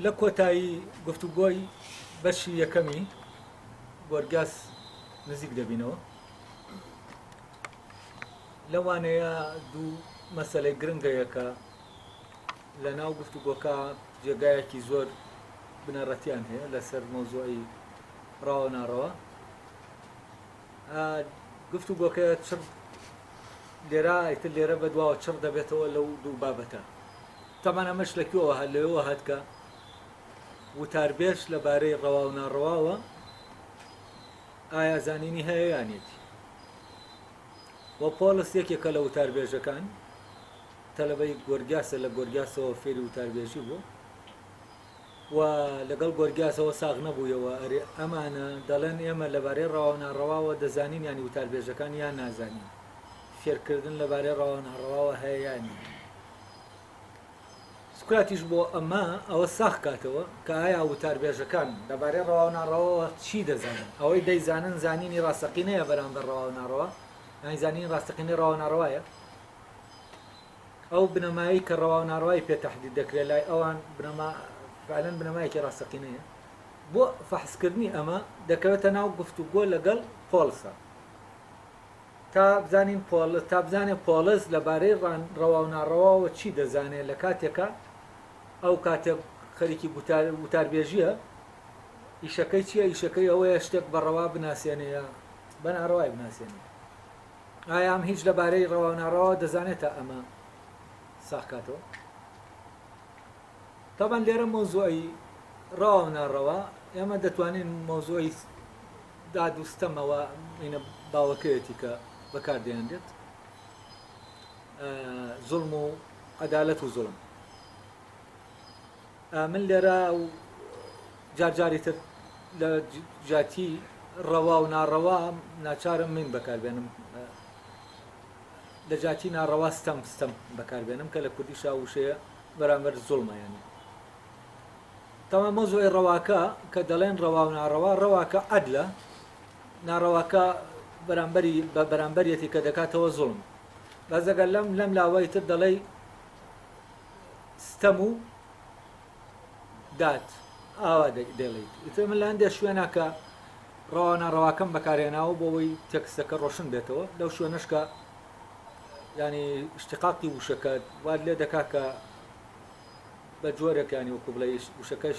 لە کۆتایی گفتوگۆی بەشی یەکەمی گۆرگاس نزیک دەبینەوە. لەوانەیە دوو مەسەلەی گرنگ هەیە کە لە ناو گفتوگۆکە جێگایەکی زۆر بنەڕەتیان هەیە لەسەر مەوزوعی ڕەوا و ناڕەوا. گفتوگۆکە چڕ لێرە ئیتر لێرە بەدواوە چڕ دەبێتەوە لەو دوو بابەتە. تەبعەن ئەمەش لە کوێوە هات؟ لەوێوە هات کە وتاربێژ لەبارەی ڕەوا و ناڕەواوە ئایا زانینی هەیە یانێتی و پۆڵس یەکێکە لە وتاربێژەکان تەلەبەی گۆرگیاسە لە گۆرگیاسەوە فێری وتاربێژی بوو و لەگەڵ گۆرگیاسەوە ساغ نەبوویەوە ئەرێ ئەمانە دەڵێن ئێمە لەبارەی ڕەوا و ناڕەواوە دەزانین یانی وتاربێژەکان یان نازانین فێرکردن لەبارەی ڕەوا و ناڕەواوە هەیە یان نییە سوکراتیش بۆ ئەمە ئەوە ساغ کاتەوە کە ئایا وتاربێژەکان لەبارەی ڕەوا و ناڕەواوە چی دەزانن؟ ئەوەی دەیزانن زانینی ڕاستەقینەیە بەرامبەر ڕەوا و ناڕەوا، یانی زانینی ڕاستەقینەی ڕەوا و ناڕەوایە؟ ئەو بنەمایەی کە ڕەوا و ناڕەوای پێ تەحدید دەکرێت لای ئەوان بنەما فعلەن بنەمایەکی ڕاستەقینەیە. بۆ فەحسکردنی ئەمە دەکەوێتە ناو گفتوگۆ لەگەڵ پۆڵسا. تا بزانین پۆڵس تا بزانێ پۆڵس لەبارەی ڕان ڕەوا و ناڕەواوە چی دەزانێ لە کاتێکا ئەو کاتێک خەریکی گوتار وتاربێژییە ئیشەکەی چییە ئیشەکەی ئەوەیە شتێک بە ڕەوا بناسێنێ یا بە ناڕەوای بناسێنێ ئایا ئەم هیچ لەبارەی ڕەوا و ناڕەواوە دەزانێت تا ئەمە ساغ کاتەوە تەبعەن لێرە مەوزوعی ڕەوا و ناڕەوا ئێمە دەتوانین مەوزوعی داد و ستەمەوە ئینە باوەکەیەتی کە بەکاردێنرێت زوڵم و عەدالەت و زوڵم من لێرە و جارجاری تر لە جیاتی ڕەوا و ناڕەوا ناچارم من بەکاربێنم لە جیاتی ناڕەوا ستەم ستەم بەکاربێنم کە لە کوردیشا وشەیە بەرامبەر زوڵمە یانی تەمام مەوزوعی ڕەواکە کە دەڵێن ڕەوا و ناڕەوا ڕەواکە عەدلە ناڕەواکە بەرامبەری بە بەرامبەرەتی کە دەکاتەوە زوڵم بەس ئەگەر لەم لەم لاوەی تر دەڵێی ستەم و داد ئاوا دەڵێیت ئیتر من لە هەندێک شوێنە کە ڕەوا ناڕەواکەم بەکارهێناوە بۆ ئەوەی تێکستەکە ڕۆشن بێتەوە لەو شوێنەش کە ینی اشتقاقی وشەکە وات لێ دەکا کە بە جۆرێک ینی وەکو بڵێ وشەکەش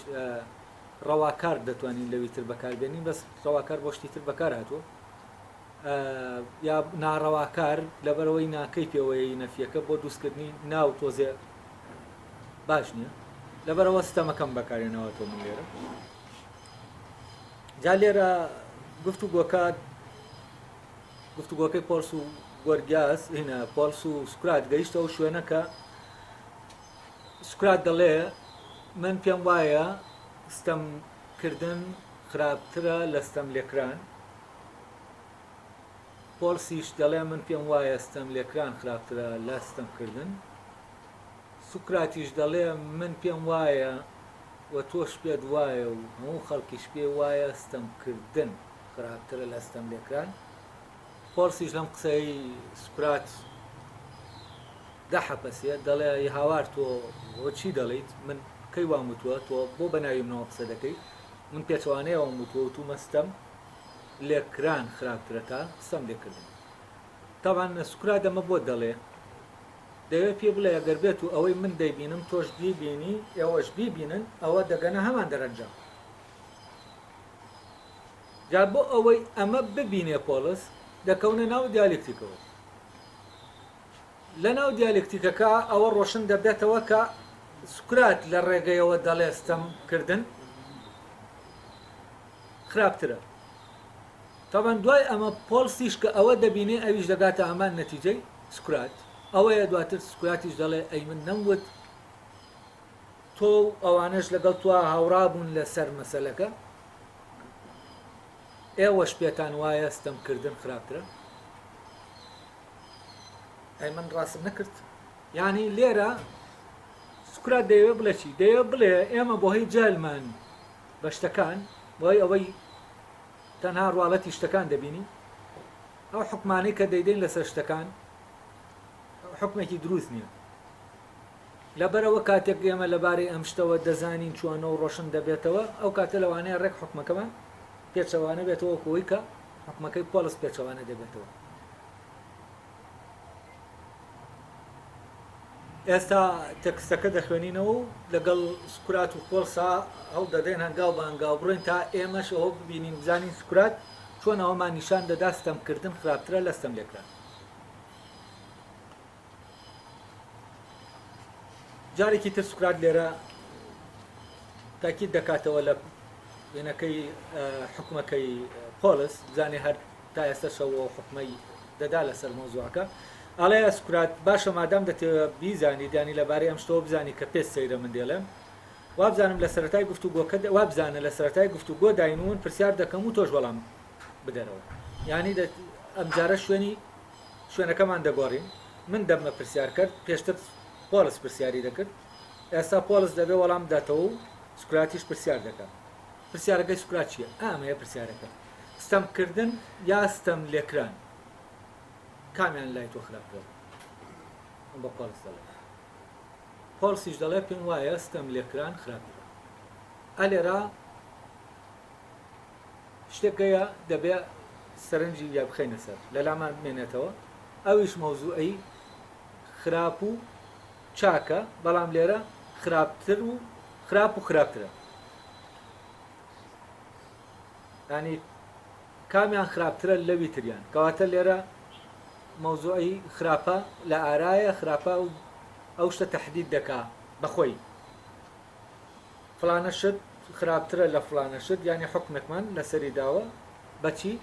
ڕەواکار دەتوانین لەوی تر بەکاربێنین بەس ڕەواکار بۆ شتی تر بەکار هاتووە یا ناڕەواکار لەبەرەوەی ناکەی پێوەیە نەفیەکە بۆ دووستکردنی ناو تۆزێ باش نییە لەبەرەوە ستەمەکەم بەکارێنەوە تۆ من لێرە جا لێرە گفتوگۆکە گفتوگۆکەی پۆڵس و گۆرگیاس هینە پۆڵس و سوکرات گەیشتە ئەو شوێنە کە سوکرات دەڵێ من پێم وایە ستەمکردن خراپترە لە ستەم لێکران پۆڵسیش دەڵێ من پێم وایە ستەم لێکران خراپترە لە ستەمکردن سوکراتیش دەڵێ من پێم وایە و تۆش پێت وایە و هەموو خەڵکیش پێی وایە ستەمکردن خراپترە لە ستەم لێکران. پۆڵسیش لەم قسەی سوکرات دەحەپەسێ، دەڵێ ی هاوار تۆ چی دەڵێیت؟ من کەی وام وتووە؟ تۆ بۆ بە ناوی منەوە قسە دەکەی؟ من پێچەوانەی ئەوەم وتووە، وتوومە ستەم لێکران خراپترە تا ستەم لێکردن. تەبعەن سوکرات ئەمە بۆ دەڵێ؟ دەیەوێت پێی بڵێ ئەگەر بێت و ئەوەی من دەیبینم تۆش بیبینی ئێوەش بیبینن ئەوە دەگەنە هەمان دەرەنجام. جا بۆ ئەوەی ئەمە ببینێ پۆڵس دەکەونە ناو دیالێکتیکەوە. لە ناو دیالێکتیکەکە ئەوە ڕۆشن دەبێتەوە کە سوکرات لە ڕێگەیەوە دەڵێ ستەم کردن خراپترە. تەبعەن دوای ئەمە پۆڵسیش کە ئەوە دەبینێ ئەویش دەگاتە هەمان نەتیجەی سوکرات. ئەوەیە دواتر سوکراتیش دەڵێ ئەی من نەموت تۆ و ئەوانەش لەگەڵ تۆ هاوڕا بوون لەسەر مەسەلەکە؟ ئێوەش پێتان وایە ستەمکردن خراپترە؟ ئەی من ڕاستم نەکرد؟ یانی لێرە سوکرات دەیەوێ بڵێ چی؟ دەیەوێ بڵێ ئێمە بۆ هی جەهلمان بە شتەکان، بۆ هی ئەوەی تەنها ڕواڵەتی شتەکان دەبینین، ئەو حوکمانەی کە دەیدەین لەسەر شتەکان حوکمێکی دروست نییە. لەبەرئەوە کاتێک ئێمە لەبارەی ئەم شتەوە دەزانین چۆنە و ڕۆشن دەبێتەوە، ئەو کاتە لەوانەیە ڕێک حوکمەکەمان پێچەوانە بێتەوە وەکو ئەوەی کە حوکمەکەی پۆڵس پێچەوانە دەبێتەوە. ئێستا تێکستەکە دەخوێنینەوە و لەگەڵ سوکرات و پۆڵسا هەوڵدەدەین هەنگاو بە هەنگاو بڕۆین تا ئێمەش ئەوە ببینین بزانین سوکرات چۆن ئەوەمان نیشان دەدا ستەمکردن خراپترە لە ستەملێکران. جارێکی تر سوکرات لێرە تاکید دەکاتەوە لە وێنەکەی حکومەکەی پۆلس بزانێ هەر تا ئێستا شەوە حکومەی دەدا لەسەر مەوزوعەکە ئەڵێ سوکرات باشە مادام دەتەوێ بیزانی دیانی لەبارەی ئەم شتەوە بزانی کە پێت سەیرە من دێڵێم وابزانم لە سەرەتای گفتوگۆکە وابزانە لە سەرەتای گفتوگۆ داین و من پرسیار دەکەم و تۆش وەڵام بدەرەوە یانی ئەمجارە شوێنی شوێنەکەمان دەگۆڕین من دەبمە پرسیارکەر پێشتر پۆڵس پرسیاری دەکرد ئێستا پۆڵس دەبێ وەڵام بداتەوە و سوکراتیش پرسیار دەکات پرسیارەکەی سوکرات چییە؟ ئا ئەمەیە پرسیارەکە ستەمکردن یا ستەم لێکران کامیان لای تۆ خراپترە؟ ئەم بە پۆڵس دەڵێ پۆڵسیش دەڵێ پێم وایە ستەم لێکران خراپترە ئەلێرا شتێک هەیە دەبێ سەرنجی یا بخەینە سەر لەلامان بمێنێتەوە ئەویش مەوزوعی خراپ و چاکە بەڵام لێرە خراپتر و خراپ و خراپترە ینی کامیان خراپترە لەوی تریان کەواتە لێرە مەوزوعی خراپە لە ئارایە خراپە و ئەو شتە تهدید دەکا بەخۆی فڵانە شت خراپترە لە فڵانە شت یانی حوکمێکمان لەسەری داوە بەچی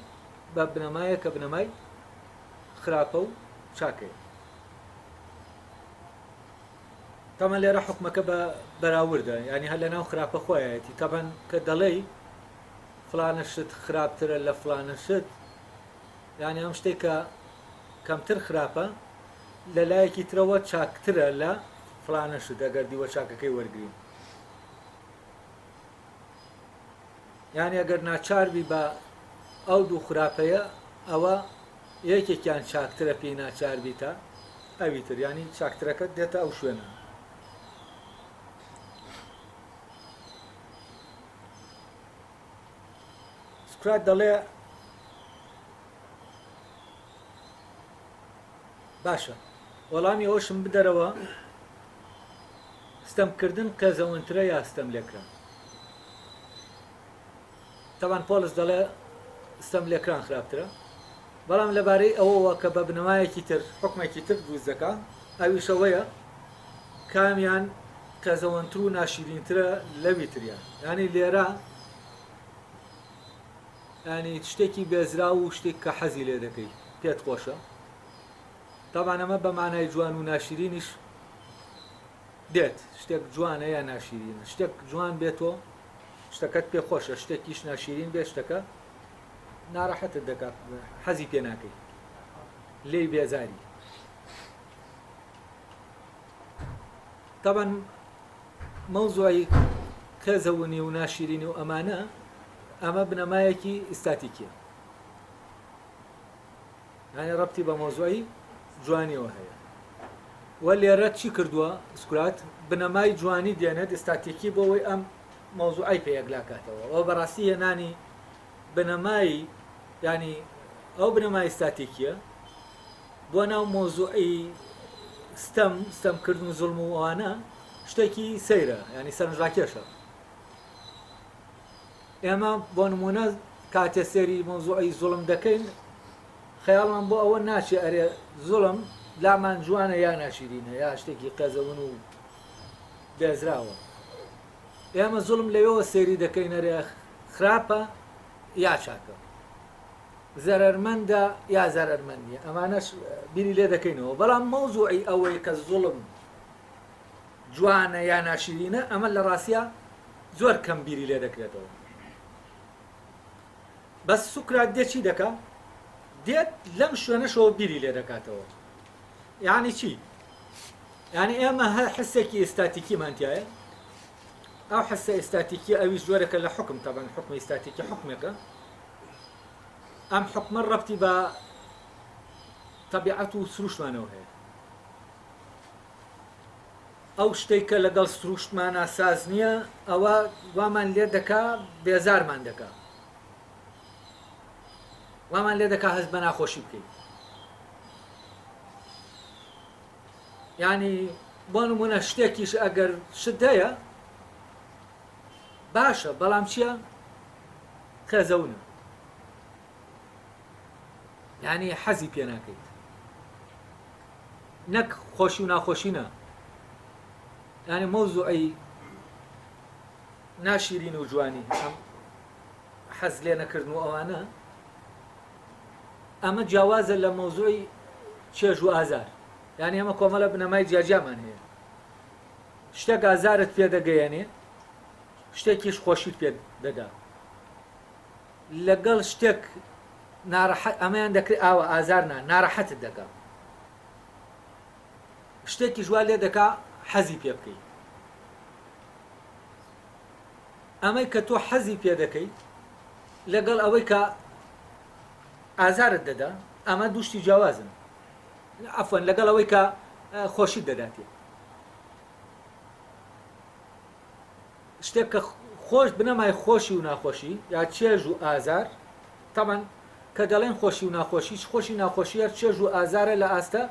بە بنەمایەک کە بنەمای خراپە و چاکەیە تەمان لێرە حکومەکە بە بەراوردە ینی هەر لە ناو خراپە خۆیەتی تەبەن کە دەڵێی فلانە شت خراپترە لە فلانە شت یعنی ئەم شتێک کە کەمتر خراپە لە لایەکی ترەوە چاکترە لە فڵانە شت ئەگەر دیوە چاکەکەی وەرگرین یانی ئەگەر ناچار بی بە ئەو دوو خراپەیە ئەوە یەکێکیان چاکترە پێی ناچار بی تا ئەوی تر ینی چاکترەکە دێتە ئەو شوێنە سوکرات دەڵێ باشە وەڵامی ئەوەشم بدەرەوە ستەمکردن قێزەونترە یا ستەم لێکران تەبان پۆلس دەڵێ ستەم لێکران خراپترە بەڵام لەبارەی ئەوەوە کە بە بنەمایەکی تر حکومێکی تر دروست دەکا ئەویشەوەیە کامیان قێزەوەنتر و ناشیرینترە لەوی تریان ینی لێرە یانی شتێکی بێزراو و شتێک کە حەزی لێ دەکەی پێت خۆشە تەبعەن ئەمە بە مانای جوان و ناشیرینیش دێت شتێک جوانە یا ناشیرینە شتێک جوان بێت تۆ شتەکەت پێ خۆشە شتێکیش ناشیرین بێت شتەکە ناڕەحەتت دەکات حەزی پێ ناکەی لێی بێزاری تەبعەن مەوزوعی قێزەونی و ناشیرینی و ئەمانە ئەمە بنەمایەکی ئیستاتیکیە یعنی ڕەبتی بە مەوزوعی جوانیەوە هەیە و لێرە چی کردووە سوکرات بنەمای جوانی دێنێت ئیستاتیکی بۆ ئەوەی ئەم مەوزوعی پێ یەکلاکاتەوە ئەو بەڕاستی هێنانی بنەمای ینی ئەو بنەمای ئیستاتیکیە بۆ ناو مەوزوعی ستەم، ستەمکردن و زوڵم و ئەوانە شتێکی سەیرە، یانی سەرنجڕاکێشە. ئێمە بۆ نمونە کاتێ سێری مەوزوعی زوڵم دەکەین خەیاڵمان بۆ ئەوە ناچێ ئەرێ زوڵم لامان جوانە یا ناشیرینە یا شتێکی قێزەون و بێزراوە. ئێمە زوڵم لەوێوە سێری دەکەین ئەرێ خراپە یا چاکە. زەرەرمەندە یا زەرەرمەند نیە ئەمانەش بیری لێ دەکەینەوە بەڵام مەوزوعی ئەوەی کە زوڵم جوانە یا ناشرینە ئەمە لە ڕاستیا زۆر کەم بیری لێ دەکرێتەوە بەس سوکرات دێ چی دەکا دێت لەم شوێنەشەوە بیری لێ دەکاتەوە یعنی چی یعنی ئێمە هەر حسێکی ئستاتیکیمان تایە ئەو حسە ئستاتیکی ئەویش جۆرەکە لە حکم تەبەن حکمی ئستاتیکی حکمێکە ئەم حوکمە ڕەبتی بە تەبیعەت و سروشتمانەوە هەیە. ئەو شتەی کە لەگەڵ سروشتمانا ساز نییە ئەوە وامان لێ دەکا بێزارمان دەکا وامان لێ دەکا هەست بە ناخۆشی بکەین یعنی بۆ نمونە شتێکیش ئەگەر شت هەیە باشە بەڵام چییە قێزەونە یعنی حەزی پێ ناکەیت نەک خۆشی و ناخۆشی نا یعنی مەوزوعی ناشیرین و جوانی ئەم حەز لێ نەکردن و ئەوانە ئەمە جیاوازە لە مەوزوعی چێژ و ئازار یعنی ئەمە کۆمەڵە بنەمای جیاجیامان هەیە شتێک ئازارت پێ دەگەیەنێ شتێکیش خۆشیت پێ دەدا لەگەڵ شتێک ناڕەحەت ئەمەیان دەکرێت ئاوە ئازار نا ناڕەحەتت دەکا شتێکیش وا لێ دەکا حەزی پێ بکەی ئەمەی کە تۆ حەزی پێ دەکەی لەگەڵ ئەوەی کە ئازارت دەدا ئەمە دوشتی جیاوازن عفوا لەگەڵ ئەوەی کە خۆشیت دەداتێ شتێک کە خۆش بنەمای خۆشی و ناخۆشی یا چێژ و ئازار تەبعەن کە دەڵێن خۆشی و ناخۆشی خۆشی ناخۆشی هەر چێژ و ئازارە لە ئاستە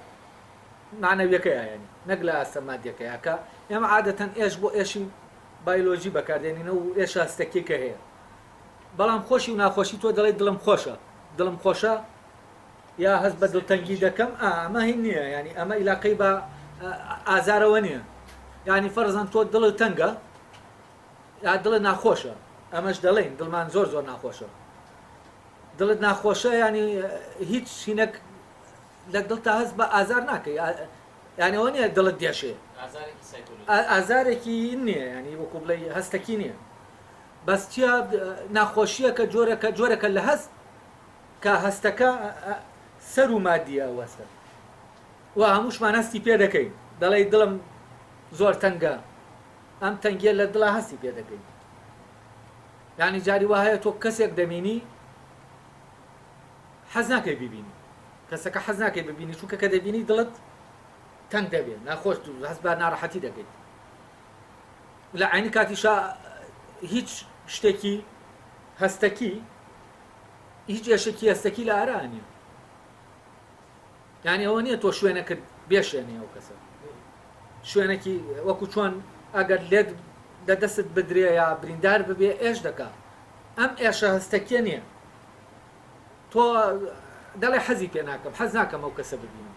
معنەویەکەیا یانی نەک لە ئاستە مادیەکەیا کە ئێمە عادەتەن ئێش بۆ ئێشی بایلۆجی بەکاردێنینە و ئێشە هەستەکی کە هەیە بەڵام خۆشی و ناخۆشی تۆ دەڵێی دڵم خۆشە دڵم خۆشە یا هەست بە دڵتەنگی دەکەم ئا ئەمە هین نییە یانی ئەمە ئیلاقەی بە ئازارەوە نییە یانی فەرزەن تۆ دڵت تەنگە یا دڵت ناخۆشە ئەمەش دەڵێین دڵمان زۆر زۆر ناخۆشە دڵت ناخۆشە ینی هیچ شینەک لە دڵتا هەست بە ئازار ناکەی یانی ئەوە نییە دڵت دێشێ ئازارێکی نییە ینی وەکو بڵێ هەستەکی نییە بەس چیە ناخۆشیەکە جۆرەکە جۆرەکە لە هەست کە هەستەکە سەروو مادییە ئەو هەستە و هەمووشمان هەستی پێ دەکەین دەڵێی دڵم زۆر تەنگە ئەم تەنگیە لە دڵا هەستی پێ دەکەین یعنی جاری وا هەیە تۆ کەسێک دەبینی حەز ناکەی ببینی کەسەکە حەز ناکەی ببینی چونکە کە دەبینی دڵت تەنگ دەبێت ناخۆش هەست بە ناڕەحەتی دەکەیت لە عینی کاتیشا هیچ شتێکی هەستەکی هیچ ئێشێکی هەستەکی لە ئارا نیە یعنی ئەوە نییە تۆ شوێنەکرد بێشێنی ئەو کەسە شوێنێکی وەکو چۆن ئەگەر لێت لە دەستت بدرێ یا بریندار ببێ ئێش دەکا ئەم ئێشە هەستەکیە نییە تۆ دەڵێ حەزی پێ ناکەم حەز ناکەم ئەو کەسە ببینم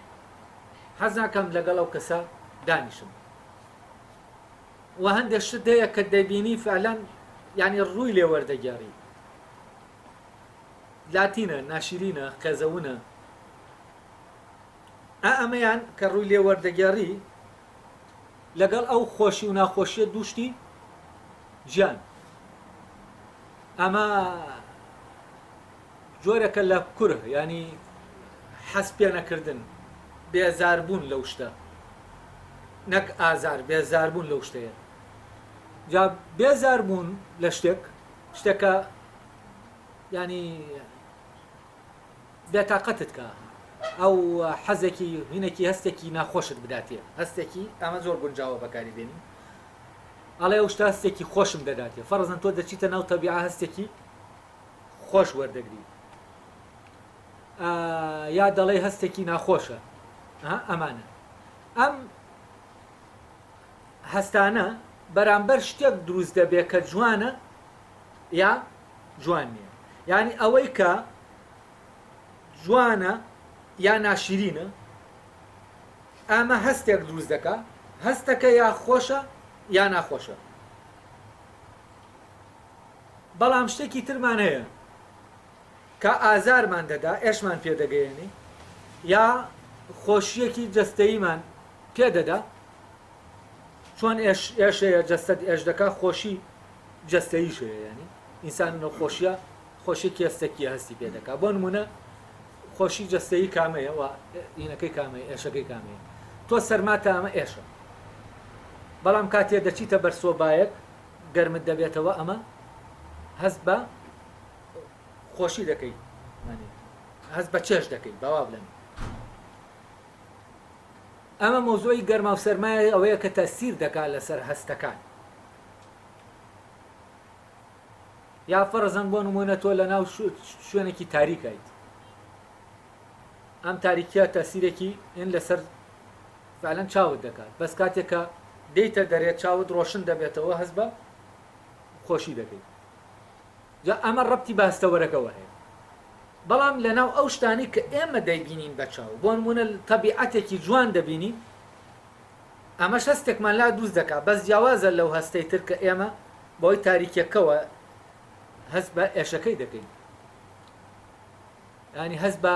حەز ناکەم لەگەڵ ئەو کەسە دانیشم و هەندێک شت هەیە کە دەبینی فعلەن یعنی ڕووی لێ وەردەگێڕی لاتینە، ناشیرینە، قێزەونە. ئا ئەمەیان کە ڕووی لێ وەردەگێڕی لەگەڵ ئەو خۆشی و ناخۆشیە دوو شتی جیان. ئەمە جۆرەکە لە کورە ینی حەز پێ نەکردن بێزاربوون لەو شتە نەک ئازار بێزاربوون لەو شتەیە جا بێزاربوون لە شتێک شتەکە یانی بێتاقەتت کا ئەو حەزێکی هینێکی هەستێکی ناخۆشت بداتێ هەستێکی ئەمە زۆر گونجاوە بەکاری بێنی ئەڵێ ئەو شتە هەستێکی خۆشم دەداتێ فەرزەن تۆ دەچیتە ناو تەبیعە هەستێکی خۆش وەردەگری یا دەڵێ هەستێکی ناخۆشە ئەمانە ئەم هەستانە بەرامبەر شتێک دروست دەبێت کە جوانە یا جوان نییە یانی ئەوەی کە جوانە یا ناشیرینە ئەمە هەستێک دروست دەکا هەستەکە یا خۆشە یا ناخۆشە بەڵام شتێکی ترمان هەیە. کە ئازارمان دەدا، ئێشمان پێ دەگەیەنی، یا خۆشییەکی جەستەییمان پێ دەدا، چۆن ئێش ئێش هەیە جەستەت ئێش دەکا، خۆشی جەستەییش هەیە، یانی ئینسان خۆشیە خۆشیەکی هەستەکیە هەستی پێ دەکا. بۆ نمونە خۆشی جەستەیی کامەیە و ئینەکەی کامەیە، ئێشەکەی کامەیە؟ تۆ سەرماتە ئەمە ئێشە، بەڵام کاتێ دەچیتە بەر سۆبایەک گەرمت دەبێتەوە ئەمە هەست بە خۆشی دەکەی، هەست بە چێژ دەکەی، باوا بڵێم. ئەمە مەوزوعی گەرما و سەرمایە ئەوەیە کە تەسیر دەکات لەسەر هەستەکان. یا فەرزەن بۆ نمونە تۆ لە ناو شوێنێکی تاریکایت، ئەم تاریکیە تەسیرێکی ئین لەسەر فعلەن چاوت دەکات، بەس کاتێک کە دێیتە دەرێ چاوت ڕۆشن دەبێتەوە هەست بە خۆشی دەکەیت. جا ئەمە ڕەبتی بە هەستەوەرەکەوە هەیە. بەڵام لەناو ئەو شتانەی کە ئێمە دەیبینین بە چاو، بۆ نموونە تەبیعەتێکی جوان دەبینین، ئەمەش هەستێکمان لا دروست دەکات، بەس جیاوازە لەو هەستەی تر کە ئێمە بەهۆی تاریکیەکەوە هەست بە ئێشەکەی دەکەین، یانی هەست بە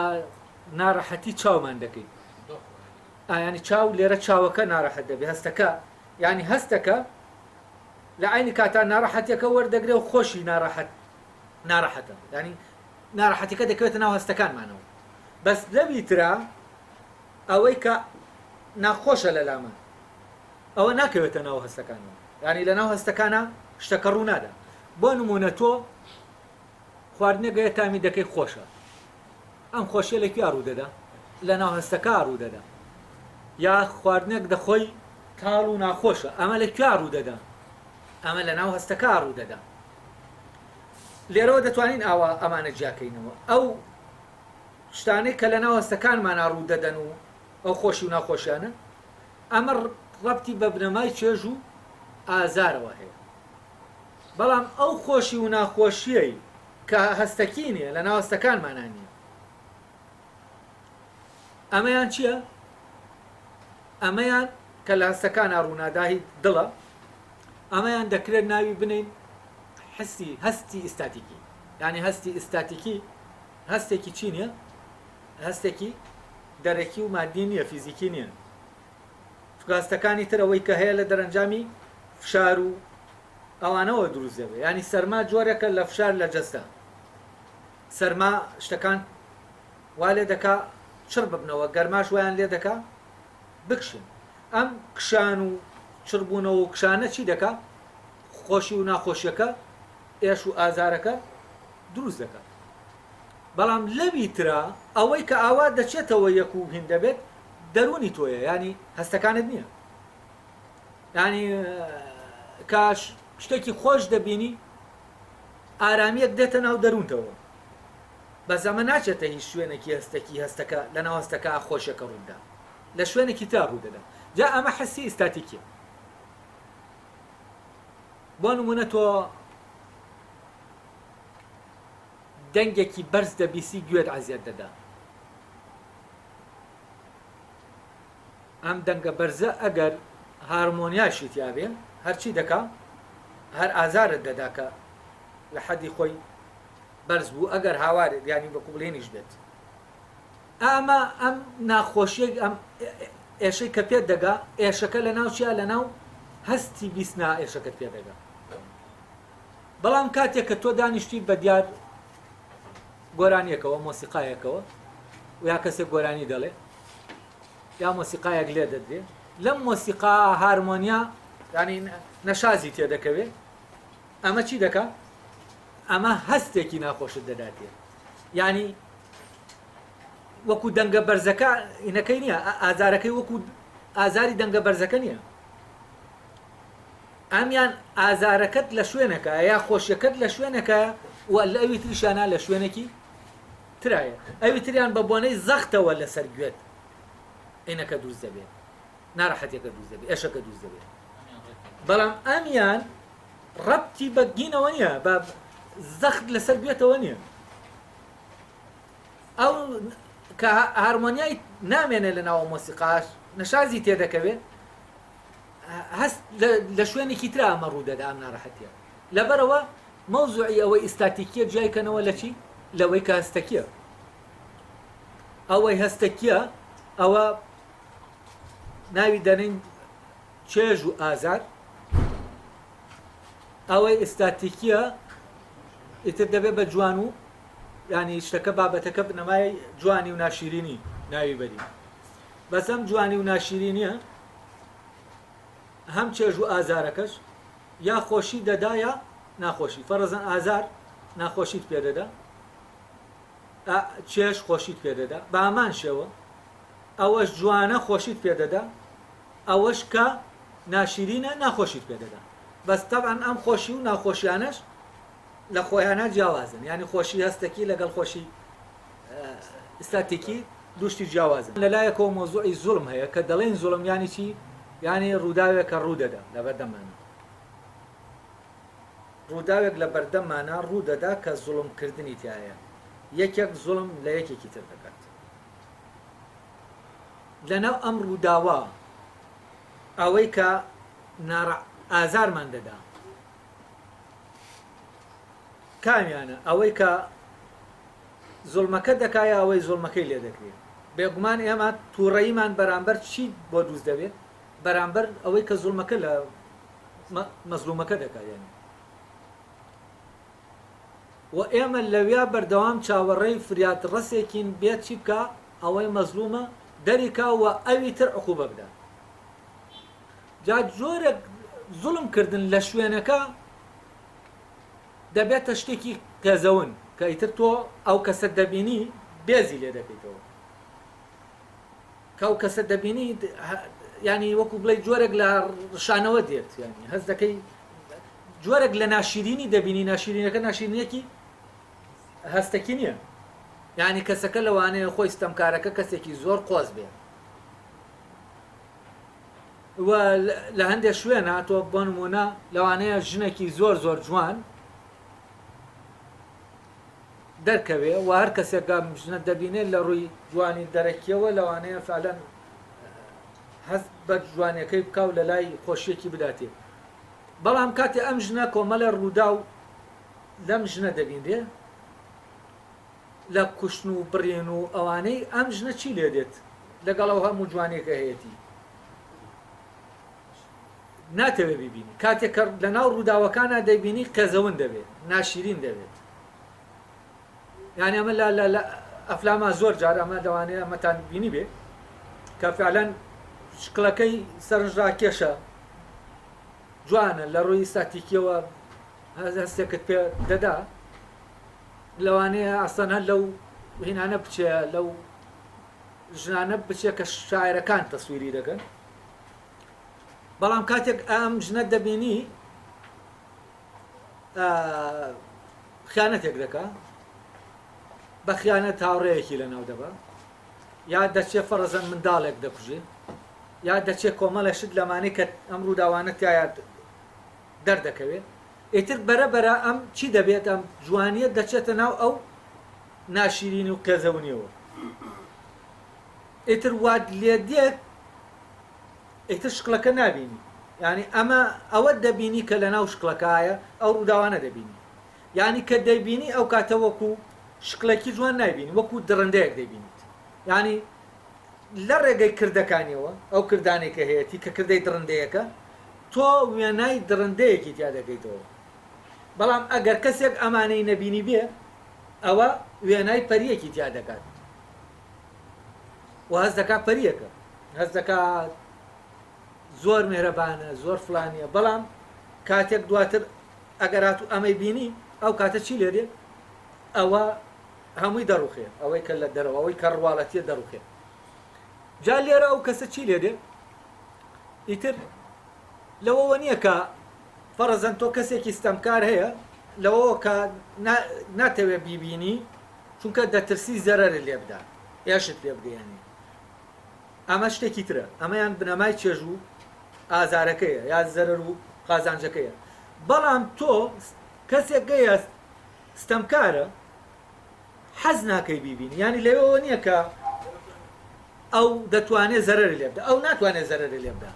ناڕەحەتی چاومان دەکەین. ینی چاو لێرە چاوەکە ناڕەحەت دەبێ، هەستەکە ینی هەستەکە لە عەینی کاتا ناڕەحەتیەکە وەردەگرێ و خۆشی ناڕەحەت ناڕەحەتە یانی ناڕەحەتیەکە دەکەوێتە ناو هەستەکانمانەوە بەس لەوی ترا ئەوەی کە ناخۆشە لە لامان ئەوە ناکەوێتە ناو هەستەکانەوە یانی لە ناو هەستەکانە شتەکە ڕوو نادا بۆ نمونە تۆ خواردنێک هەیە تامی دەکەی خۆشە ئەم خۆشیە لە کوێ ڕوو دەدا لە ناو هەستەکە ڕوو دەدا یا خواردنێک دەخۆی تاڵ و ناخۆشە ئەمە لە کوێ ڕوو دەدا ئەمە لە ناو هەستەکە ڕوو دەدا لێرەوە دەتوانین ئاوا ئەمانە جیاکەینەوە ئەو شتانەی کە لە ناو هەستەکانمانە ڕوو دەدەن و ئەو خۆشی و ناخۆشیانە ئەمە ڕەبتی بە بنەمای چێژ و ئازارەوە هەیە بەڵام ئەو خۆشی و ناخۆشیەی کە هەستەکی نیە لە ناو هەستەکانمانا نیە ئەمەیان چییە؟ ئەمەیان کە لە هەستەکانا ڕوونادا هی دڵە ئەمەیان دەکرێت ناوی بنین حسی هەستی ئیستاتیکی یعنی هەستی ئیستاتیکی هەستێکی چی نییە؟ هەستێکی دەرەکی و مادی نییە فیزیکی نییە چونکە هەستەکانی تر ئەوەی کە هەیە لە دەرەنجامی فشار و ئەوانەوە دروست دەبێت یانی سەرما جۆرێکە لە فشار لە جەستە سەرما شتەکان وا لێ دەکا چڕ ببنەوە گەرماش وایان لێ دەکا بکشن ئەم کشان و چڕبوونەوە و کشانە چی دەکا خۆشی و ناخۆشیەکە ئێش و ئازارەکە دروست دەکات بەڵام لەوی ترا ئەوەی کە ئاوا دەچێتەوە یەک و هین دەبێت دەروونی تۆیە یانی هەستەکانت نییە یانی کە شتێکی خۆش دەبینی ئارامیەک دێتە ناو دەروونتەوە بەس ئەمە ناچێتە هیچ شوێنێکی هەستەکی هەستەکە لە ناو هەستەکە خۆشیەکە ڕووبدا لە شوێنێکی ترا ڕوو دەدا جا ئەمە حسی ئیستاتیکیە بۆ نمونە تۆ دەنگێکی بەرز دەبیسی گوێت عەزیەت دەدا ئەم دەنگە بەرزە ئەگەر هارمۆنیاشی تیابێ هەرچی دەکا هەر ئازارت دەدا کە لە حەدی خۆی بەرز بوو ئەگەر هاوارێت یانی بە کوبڵێنیش بێت ئەمە ئەم ناخۆشیەک ئەم ئێشەی کە پێت دەگا ئێشەکە لە ناو چیا لە ناو هەستی بیستنا ئێشەکەت پێ دەگا بەڵام کاتێک کە تۆ دانیشتی بە دیار گۆرانیەکەوە مۆسیقایەکەوە و یا کەسێک گۆرانی دەڵێ یا مۆسیقایەک لێ دەدرێ لەم مۆسیقا هارمۆنیا ینی نەشازی تێدەکەوێ ئەمە چی دەکا ئەمە هەستێکی ناخۆشت دەداتێ ینی وەکو دەنگە بەرزەکە ئینەکەی نییە ئازارەکەی وەکو ئازاری دەنگە بەرزەکە نییە ئەمیان ئازارەکەت لە شوێنەکە یا خۆشیەکەت لە شوێنەکە و لە ئەوی تریشانە لە شوێنێکی ترایە ئەوی تریان بە بۆنەی زەختەوە لەسەر گوێت ئینەکە دروست دەبێت ناڕەحەتیەکە دروست دەبێت ئێشەکە دروست دەبێت بەڵام ئەمیان ڕەبتی بە گینەوە نییە بە زەخت لەسەر گوێتەوە نییە ئەو کە هارمۆنیای نامێنێ لە ناوە مۆسیقاش نەشازی تێدەکەوێت هەست لە شوێنێکی ترا ئەمە ڕوو دەدا ئەم ناڕەحەتیە لەبەرەوە مەوزوعی ئەوەی ئیستاتیکیە جیای کەنەوە لە چی؟ لەوەی کە هەستەکیە. ئەوەی هەستەکیە ئەوە ناوی دەنێین چێژ و ئازار، ئەوەی ئیستاتیکیە ئیتر دەبێت بە جوان و ینی شتەکە بابەتەکە بنەمای جوانی و ناشیرینی ناوی بەری. بەس ئەم جوانی و ناشیرینیە هەم چێژ و ئازارەکەش یا خۆشی دەدا یا ناخۆشی. فەرەزەن ئازار ناخۆشیت پێ دەدا، چێژ خۆشیت پێ دەدا. بە هەمان شێوە ئەوەش جوانە خۆشیت پێ دەدا، ئەوەش کە ناشیرینە ناخۆشیت پێ دەدا. بەس تەبعەن ئەم خۆشی و ناخۆشیانەش لە خۆیانە جیاوازن، یعنی خۆشی هەستەکی لەگەڵ خۆشی ئیستاتیکی دوو شتی جیاوازن. لەلایەکەوە مەوزوعی زوڵم هەیە کە دەڵێین زوڵم یانی چی؟ یانی ڕووداوێک کە ڕوو دەدا لەبەردەممانا. ڕووداوێک لە بەردەممانا ڕوو دەدا کە زوڵم کردنی تیایە. یەکێک زوڵم لە یەکێکی تر دەکات. لەناو ئەم ڕووداوە ئەوەی کە ناڕە ئازارمان دەدا کامیانە؟ ئەوەی کە زوڵمەکە دەکا یا ئەوەی زوڵمەکەی لێ دەکرێ؟ بێگومان ئێمە تووڕەییمان بەرامبەر چی بۆ دروست دەبێ؟ بەرامبەر ئەوەی کە زوڵمەکە لە مەزڵومەکە دەکا یانی. و ئێمە لەویا بەردەوام چاوەڕێی فریادڕەسێکین بێت چی بکا؟ ئەوەی مەزڵومە دەری کا و ئەوی تر عقوبە بدا. جا جۆرێک زوڵم کردن لە شوێنەکە دەبێتە شتێکی قێزەون کە ئیتر تۆ ئەو کەسە دەبینی بێزی لێ دەکەیتەوە. کە ئەو کەسە دەبینی ینی وەکو بڵێ جۆرێک لە ڕشانەوە دێت ینی هەست دەکەی جۆرێک لە ناشیرینی دەبینی ناشیرینەکە ناشیرینێکی هەستەکی نییە یعنی کەسەکە لەوانەیە خۆی ستەمکارەکە کەسێکی زۆر قۆز بێ و لە هەندێک شوێنە تۆ بۆ نمونە لەوانەیە ژنێکی زۆر زۆر جوان دەرکەوێ و هەر کەسێک ئەم ژنە دەبینێت لە ڕووی جوانی دەرەکیەوە لەوانەیە فعلەن هەست بە جوانیەکەی بکا و لە لای خۆشیەکی بداتێ بەڵام کاتێ ئەم ژنە کۆمەڵێ ڕووداو لەم ژنە دەبینرێ لە کوشتن و بڕین و ئەوانەی ئەم ژنە چی لێ دێت لەگەڵ ئەو هەموو جوانیەکە هەیەتی ناتەوێ بیبینی کاتێک کە لەناو ڕووداوەکانە دەیبینی قێزەون دەبێت ناشیرین دەبێت یانی ئەمە لە لە لە ئەفلاما زۆر جار ئەمە لەوانەیە ئەمەتان بینی بێ کە فعلەن شکڵەکەی سەرنجڕاکێشە جوانە لە ڕووی ئیستاتیکیەوە هەستێکت پێ دەدا لەوانەیە ئەسڵەن هەر لەو هینانە بچێ لەو ژنانە بچێ کە شاعرەکان تەسویری دەکەن بەڵام کاتێک ئەم ژنە دەبینی خیانەتێک دەکا بە خیانەت هاوڕێیەکی لەناو دەبا یا دەچێ فەڕزەن منداڵێک دەکوژێ یا دەچێ کۆمەڵێ شت لەمانەی کە ئەم ڕووداوانە تایە دەردەکەوێت ئیتر بەرە بەرە ئەم چی دەبێت ئەم جوانیە دەچێتە ناو ئەو ناشیرینی و قێزەونیەوە ئیتر وات لێ دێت ئیتر شکڵەکە نابینی یانی ئەمە ئەوە دەبینی کە لەناو شکڵەکایە ئەو ڕووداوانە دەبینی یانی کە دەیبینی ئەو کاتە وەکو شکڵێکی جوان نایبینی وەکو دڕندەیەک دەیبینیت یانی لە ڕێگەی کردەکانیەوە ئەو کردانەی کە هەیەتی کە کردەی دڕندەیەکە تۆ وێنای دڕندەیەکی تیا دەکەیتەوە بەڵام ئەگەر کەسێک ئەمانەی نەبینی بێ ئەوە وێنای پەریەکی تیا دەکات و هەست دەکا پەریەکە هەست دەکا زۆر مێرەبانە زۆر فلانیە بەڵام کاتێک دواتر ئەگەر هاتوو ئەمەی بینی ئەو کاتە چی لێ دێ ئەوە هەمووی دەڕوخێ ئەوەی کە لە دەرەوە ئەوەی کە ڕواڵەتیە دەڕوخێ جا لێرە ئەو کەسە چی لێ دێ ئیتر لەوەوە نییە کە فەڕزەن تۆ کەسێکی ستەمکار هەیە لەوەوە کە ناتەوێ بیبینی چونکە دەترسی زەرەرت لێ بدا ئێشت پێ بگەیەنێ ئەمە شتێکی ترە ئەمەیان بنەمای چێژ و ئازارەکەیە یا زەرەر و قازانجەکەیە بەڵام تۆ کەسێک گەیە ستەمکارە حەز ناکەی بیبینی یانی لەوێەوە نییە کە ئەو دەتوانێت زەرەری لێ بدا ئەو ناتوانێت زەرەری لێ بدا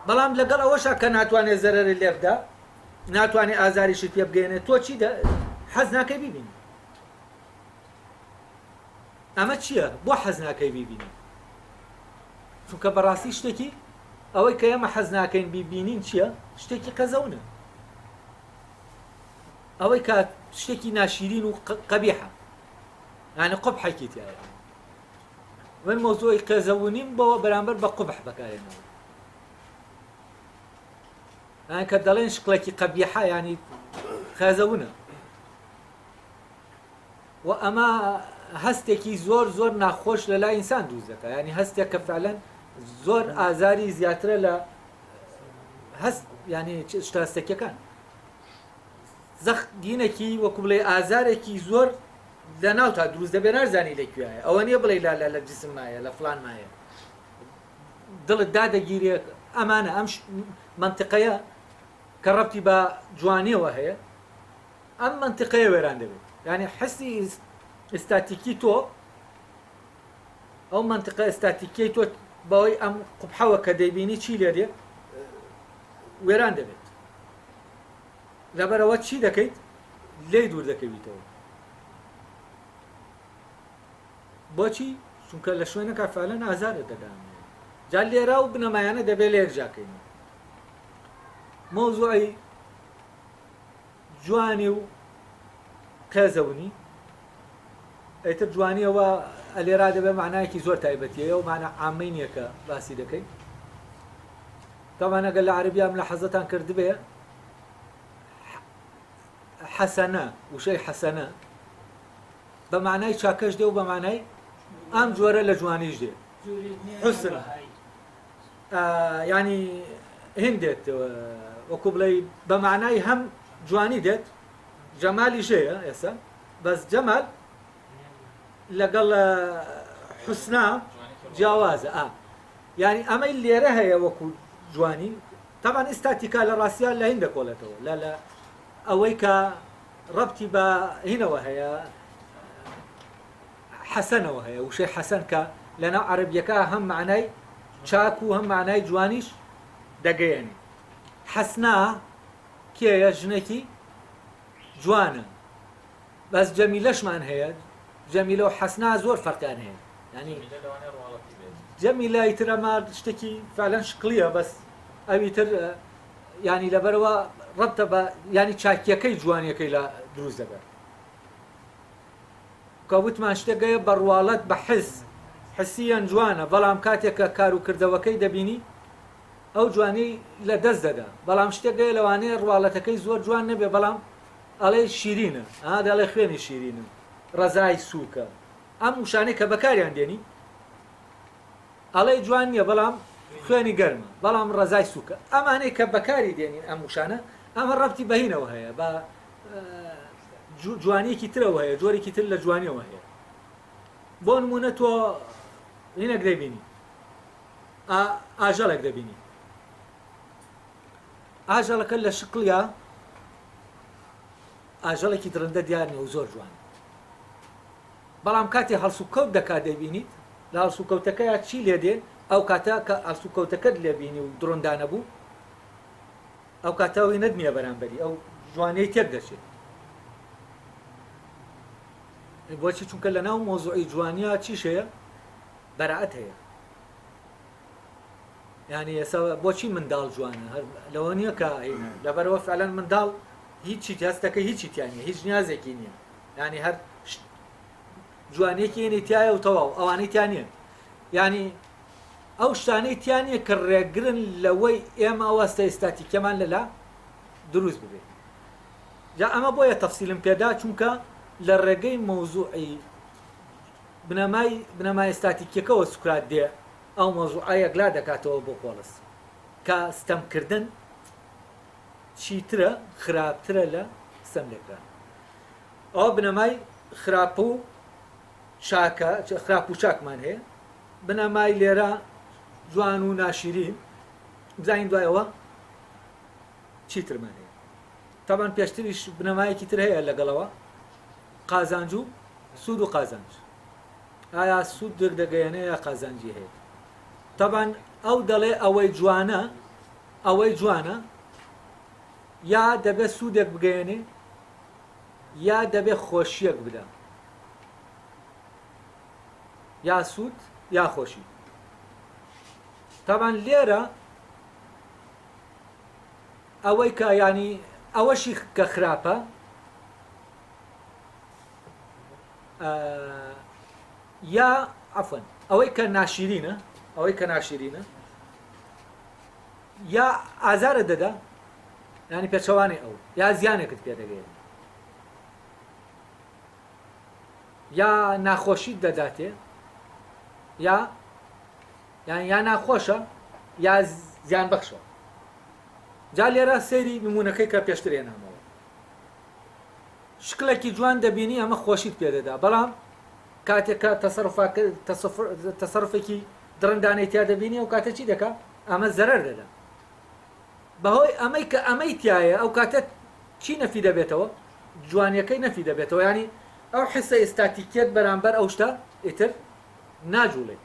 بەڵام لەگەڵ ئەوەشا کە ناتوانێت زەرەری لێ بدا ناتوانێت ئازاریشی پێ بگەێنێت تۆ چی دە حەز ناکەی بیبینی. ئەمە چییە؟ بۆ حەز ناکەی بیبینی؟ چونکە بەڕاستی شتێکی ئەوەی کە ئێمە حەز ناکەین بیبینین چییە؟ شتێکی قەزەونە. ئەوەی کە شتێکی ناشیرین و قەبیحە، یعنی قوبحێکی تیایە. من مەوزوعی قێزەونیم بۆ بەرامبەر بە قوبح بەکارێنەوە. یان کە دەڵێن شکڵێکی قەبیحە ینی قێزەونە. و ئەمە هەستێکی زۆر زۆر ناخۆش لە لای ئینسان دروست دەکات، ینی هەستێک کە فعلەن زۆر ئازاری زیاترە لە هەست، ینی شتە هەستەکیەکان. زەخت دینێکی وەکو بڵێ ئازارێکی زۆر لە ناو تا دروست دەبێ، نارزانی لە کوێیە. ئەوە نییە بڵێ لە لە جسم مایە، لە فلان مایە، دڵت دادەگیرێ. ئەمانە ئەم منطقەیە کە ڕەبتی بە جوانیەوە هەیە، ئەم منطقەیە وێران دەبێت. یعنی حسی ئستاتیکی تۆ، ئەو منطقە ئستاتیکیەی تۆ بەوەی ئەم قوبحەوە کە دەیبینی چی لێ دێ وێران دەبێت. لەبەرەوە چی دەکەیت؟ لێی دوور دەکەویتەوە. بۆچی؟ چونکە لە شوێنەکە فعلەن ئازارت دەدام. جا لێرە و بنەمایانە دەبێت لێک جاکەین. مەوزوعی جوانی و قێزەونی، ئیتر جوانیەوە لێرا دەبێت معنایەکی زۆر تایبەتیەیە و معنە عامەی نییە کە باسی دەکەین. طبعا ئەگەر لە عەرەبیام لە حەزەتان کردبێ حەسەنە، وشەی حەسەنە بە معنای چاکەش دێ و بە معنای ئەم جۆرە لە جوانیش دێ. حسن ینی هندێت وەکو بڵێ بە معنای هەم جوانی دێت، جەمالی ژەیە ئێستا، بەس جەمال لەگەڵ حوسنا جیاوازە. یعنی ئەمەی لێرە هەیە وەکو جوانی، طبعا ئستاتیکا لە ڕاستیا لە هین دەکۆڵێتەوە، لە ئەوەی کە ڕەبتی بە هینەوە هەیە، حەسەنەوە هەیە. وشەی حەسەن کە لەناو عەرەبیەکە هەم معنای چاک و هەم معنای جوانیش دەگەیەنێ. حەسنا کێیە؟ ژنێکی جوانە. بەس جەمیلەشمان هەیە. جەمیلە و حەسنا زۆر فەرقیان هەیە. ینی جەمیلە ئیتر ئەمە شتێکی فعلەن شکلیە، بەس ئەوی تر ینی لەبەرەوە ڕەبتە بە ینی چاکیەکەی جوانیەکەی لە دروست دەبێت. کە وتمان شتێکەیە بە ڕواڵەت بە حس حسیەن جوانە، بەڵام کاتێک کە کار و کردەوەکەی دەبینی ئەو جوانی لە دەست دەدا. بەڵام شتێکەیە لەوانەیە ڕواڵەتەکەی زۆر جوان نەبێ، بەڵام ئەڵێ شیرینە، دەڵێ خوێنی شیرینە، ڕەزای سووکە. ئەم وشانەی کە بەکاریان دێنی ئەڵێ جوان نییە بەڵام خوێنی گەرمە، بەڵام ڕەزای سووکە. ئەمانەی کە بەکاری دێنین ئەم وشانە، ئەمە ڕەبتی بەهینەوە هەیە، بە جوانیەکی ترەوە هەیە، جۆرێکی تر لە جوانیەوە هەیە. بۆ نمونە تۆ هینێک دەبینی، ئاژەڵێک دەبینی، ئاژەڵەکە لە شکڵیا ئاژەڵێکی دڕندە دیار نیە و زۆر جوان، بەڵام کاتێ هەڵسوکەوت دەکات دەبینیت لە هەڵسوکەوتەکەیا چی لێ دێ. ئەو کاتە کە هەڵسوکەوتەکەت لێبینی و دڕندانە بوو، ئەو کاتە ئەوی نەت نییە بەرامبەری، ئەو جوانیەی تێک دەچێت. بۆچی؟ چونکە لە ناو مۆزوعی جوانیە چیش هەیە؟ بەرائەت هەیە. یعنی ئێستا بۆچی منداڵ جوانە؟ هەر لەوە نییە کە هینە، لەبەرەوە فعلەن منداڵ هیچی هەستەکە هیچی تیا نییە، هیچ نیازێکی نییە، یعنی هەر جوانیەکی هێنی تایە و تەواو، ئەوانەی تیا نییە. یعنی ئەو شتانەی تیا نییە کە ڕێگرن لەوەی ئێمە ئەو هەستە ئستاتیکیەمان لەلا دروست ببێت. جا ئەمە بۆیە تەفسیلم پێدا، چونکە لە ڕێگەی مەوزوعی بنەمای ئستاتیکیەکەوە سوکرات دێ ئەو مەوزوعە یەکلا دەکاتەوە بۆ پۆڵس کە ستەمکردن چیترە، خراپترە لە ستەم لێکران. ئەوە بنەمای خراپ و چاکە، خراپ و چاکمان هەیە. بنەمای لێرە جوان و ناشیرین، بزانین دوایەوە چیترمان هەیە. طبعا پێشتریش بنەمایەکی تر هەیە لەگەڵەوە، قازانج و سوود و قازانج. ئایا سوود دەگەیەنێ یا قازانجی هەیە؟ طبعا ئەو دەڵێ ئەوەی جوانە، ئەوەی جوانە یا دەبێت سوودێک بگەیەنێ یا دەبێ خۆشیەک بدا یا سوود یا خۆشی تاوان لێرە ئەوەی کە ینی ئەوەشی کە خراپە یا عفوا ئەوەی کە ناشیرینە ئەوەی کە ناشیرینە یا ئازارت دەدا ینی پێچەوانەی ئەو یا زیانێکت پێ دەگەیەنێ یا ناخۆشیت دەداتێ یا یان یا ناخۆشە یا زیان بەخشە جا لێرە سەیری نمونەکەی کە پێشتر هێنامەوە شکلێکی جوان دەبینی ئەمە خۆشیت پێدەدا بەڵام کاتێک کە تەسەروفێکی دڕندانەی تیا دەبینی ئەو کاتە چی دەکا ئەمە زەرەر دەدا بەهۆی ئەمەی کە ئەمەی تایە ئەو کاتە چی نەفی دەبێتەوە جوانیەکەی نەفی دەبێتەوە ینی ئەو حسە ئستاتیکیەت بەرامبەر ئەو شتە ئیتر ناجوڵێ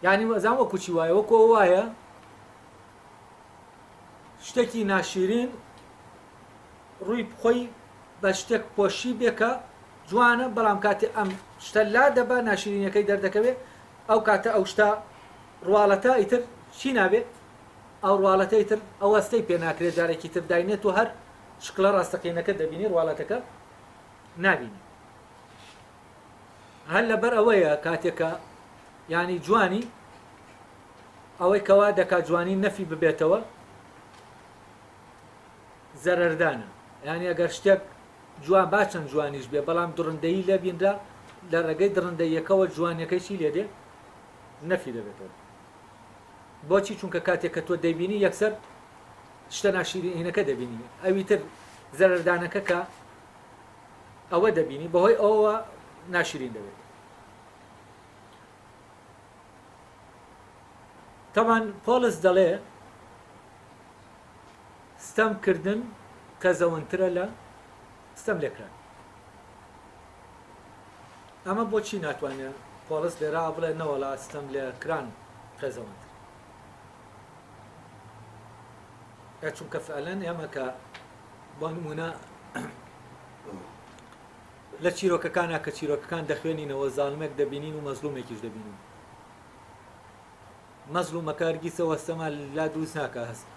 یعنی وەزان وەکو چی وایە وەکو وایە شتێکی ناشیرین ڕووی خۆی بە شتێک پۆشی بێ کە جوانە بەڵام کاتێ ئەم شتە لا دەبا ناشرینیەکەی دەردەکەوێ ئەو کاتە ئەو شتە ڕواڵەتە ئیتر چی نابێ ئەو ڕواڵەتە ئیتر ئەو هەستەی پێ ناکرێ جارێکی تر داینێت و هەر شکڵە ڕاستەقینەکە دەبینی ڕواڵەتەکە نابینی هەر لەبەر ئەوەیە کاتێکە ینی جوانی ئەوەی کەوا دەکا جوانی نەفی ببێتەوە زەرەردانە یانی ئەگەر شتێک جوان با چەند جوانیش بێ بەڵام دڕندەیی لێ بینرا لە ڕێگەی دڕندەییەکەوە جوانیەکەی چی لێ دێ نەفی دەبێتەوە بۆچی چونکە کاتێک کە تۆ دەیبینی یەکسەر شتە ناشیرینەکە دەبینی ئەوی تر زەرەردانەکە کە ئەوە دەبینی بەهۆی ئەوە ناشرین دەبێت تەبان پۆڵس دەڵێ ستەم کردن قێزەونترە لە ستەم لێکران. ئەمە بۆچی ناتوانێ پۆڵس لێرا بڵێ نەوەڵا ستەم لێکران قێزەونتر؟ ئێ چونکە فعلەن ئێمە کە بۆ نمونە لە چیرۆکەکانە کە چیرۆکەکان دەخوێنینەوە زاڵمێک دەبینین و مەزلومێکیش دەبینین مەزڵومەکە هەرگیز ئەو هەستەمان لا دروست ناکا هەست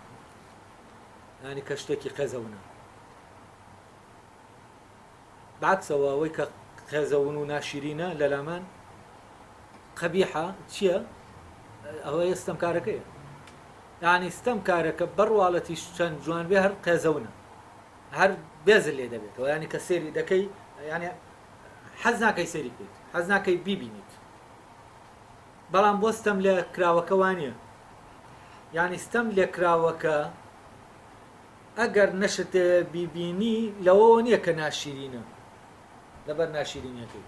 یانی کە شتێکی قێزەونە بەعکسەوە ئەوەی کە قێزەون و ناشیرینە لە لامان قەبیحە چییە ئەوەیە ستەمکارەکەیە یعنی ستەمکارەکە بەڕواڵەتیش چەند جوان بێ هەر قێزەونە هەر بێزل لێ دەبێتەوە ینی کە سێری دەکەی یعنی حەز ناکەی سێری بکەیت حەز ناکەی بیبینیت بەڵام بۆ ستەم لێ کراوەکە وانیە یانی ستەم لێ کراوەکە ئەگەر نەشت بیبینی لەوەوە نییە کە ناشیرینە لەبەر ناشیرینەکەی